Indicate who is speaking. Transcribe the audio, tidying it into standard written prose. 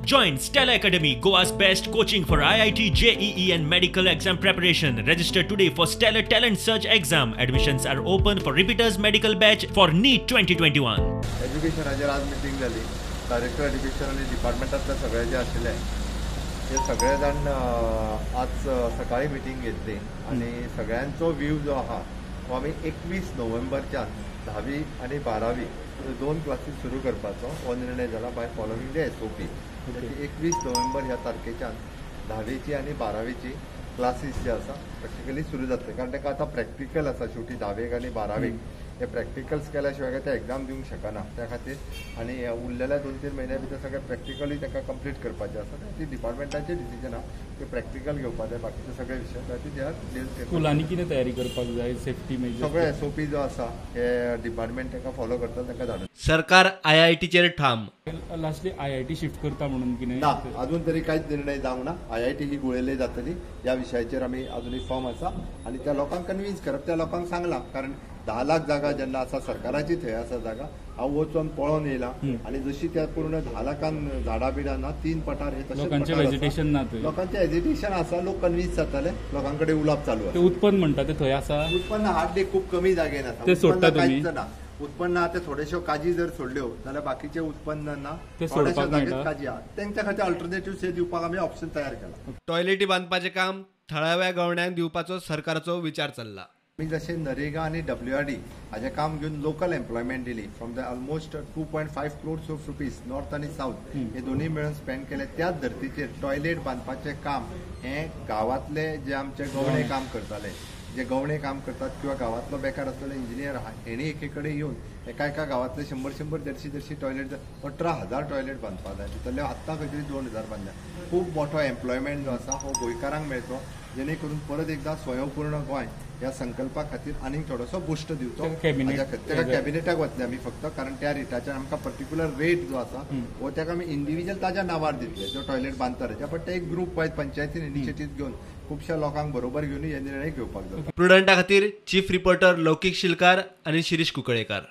Speaker 1: Join Stella Academy, Goa's best coaching for IIT, JEE and medical exam preparation. Register today for Stellar Talent Search exam. Admissions are open for repeaters medical batch for NEET 2021.
Speaker 2: एज्युकेशनाचेर आज meeting जाली. Director education आनी डिपार्टमेंटांतले सगळे जे आशिल्ले ते सगळे जाण आज सकाळी मिटींग घेतली आनी सगळ्यांचो व्यू जो आहा हो आमी 21 नोव्हेंबरच्यान 10वी आनी 12वी दोन क्लासीस सुरू करपाचो हो निर्णय जाला by following the SOP. 21 November ह्या तारखेच्यान 10वीची आनी 12वीची क्लासीस जे आसा प्रॅक्टिकली सुरू जातले, कारण ताका आतां प्रॅक्टिकल आसा. शेवटी 10वेक आनी 12वेक हे प्रॅक्टिकल्स केल्या शिवाय ते एग्जाम दिवंक शकना. त्या खातीर आनी उरलेल्या 2-3 म्हयन्या भितर सगळे प्रॅक्टिकली ताका कंप्लीट करपाचें आसा. ती डिपार्टमेंटाचें डिसिजन आहा की प्रॅक्टिकल घेवपाक जाय, बाकीचे सगळे विशय खातीर
Speaker 3: स्कुलांनी कितें तयारी करपाक जाय, सेफ्टी मेजर्स
Speaker 2: सगळे एसओपी जो आसा हे डिपार्टमेंट ताका फॉलो करता, ताका धाडून.
Speaker 4: सरकार आयआयटीचेर ठाम.
Speaker 3: लास्टली आयआयटी शिफ्ट करता म्हणून कितें
Speaker 2: ना, अजून तरी कांयच निर्णय जावंक ना. आयआयटी ही गुळेले जातली ह्या विशयाचेर आमी अजूनय फर्म आसा आनी त्या लोकांक कन्विन्स करप, त्या लोकांक सांगलां. कारण 10 लाख जागा जेन्ना आसा सरकाराची थंय आसा जागा, हांव वचून पळोवन येयला आनी जशी त्या पूर्ण 10 लाखान झाडां बिडां ना, 3 पठार हे तशें
Speaker 3: लोकांचें ना,
Speaker 2: लोकांचें एजिटेशन आसा, लोक कन्विन्स जाताले, लोकां कडेन उलोवप चालू आसा.
Speaker 3: उत्पन्न म्हणटा ते थंय आसा,
Speaker 2: उत्पन्न हार्डली खूब कमी जागेन आसा,
Speaker 3: ते सोडटा
Speaker 2: कांयच ना उत्पन्न. आतां थोडेश्यो काजी जर सोडल्यो जाल्यार बाकीचें उत्पन्न ना, थोड्याश्या जागेर काजी आहा. तेंच्या खातीर अल्टरनेटिव्ह हे दिवपाक आमी ऑप्शन तयार केला.
Speaker 4: टॉयलेटी बांदपाचें काम थळाव्या गवण्यांक दिवपाचो सरकाराचो विचार चल्ला.
Speaker 2: आमी जशें नरेगा आनी WRD हाजें काम घेवन लोकल एम्प्लॉयमेंट दिली from the almost 2.5 crores of rupees north आनी सावथ हे दोनूय मेळून स्पेंड केले. त्याच धर्तीचेर टॉयलेट बांदपाचें काम हें गांवांतले जे आमचे गवणे काम करताले, जे गवणे काम करतात किंवा गांवांतलो बेकार आसलेलो इंजिनियर आहा, हेणी एके कडेन येवन एका एका गांवांतले 100-100, 150-150 टॉयलेट, 18,000 टॉयलेट बांदपाक जाय. भितरले आत्तां खंय तरी 2,000 बांदल्या. खूब मोठो एम्प्लॉयमेंट जो आसा हो गोंयकारांक मेळचो, जेणे करून परत एकदा स्वयंपूर्ण गोंय ह्या संकल्पा खातीर आनीक थोडोसो बुस्ट दिवचो. ताका कॅबिनेटाक वतले आमी फक्त, कारण त्या रेटाचेर आमकां पर्टिक्युलर रेट जो आसा हो ताका आमी इंडिविज्युअल ताज्या नांवार दितले जो टॉयलेट बांदता तेच्या. बट ते एक ग्रूप वायज पंचायतीन इनिशिएटीव घेवन खुबश्या लोकांक बरोबर घेवन हे निर्णय घेवपाक जाता.
Speaker 4: प्रुडंटा खातीर चीफ रिपोर्टर लौकीक शिलकार आनी शिरीष कुंकळेकार.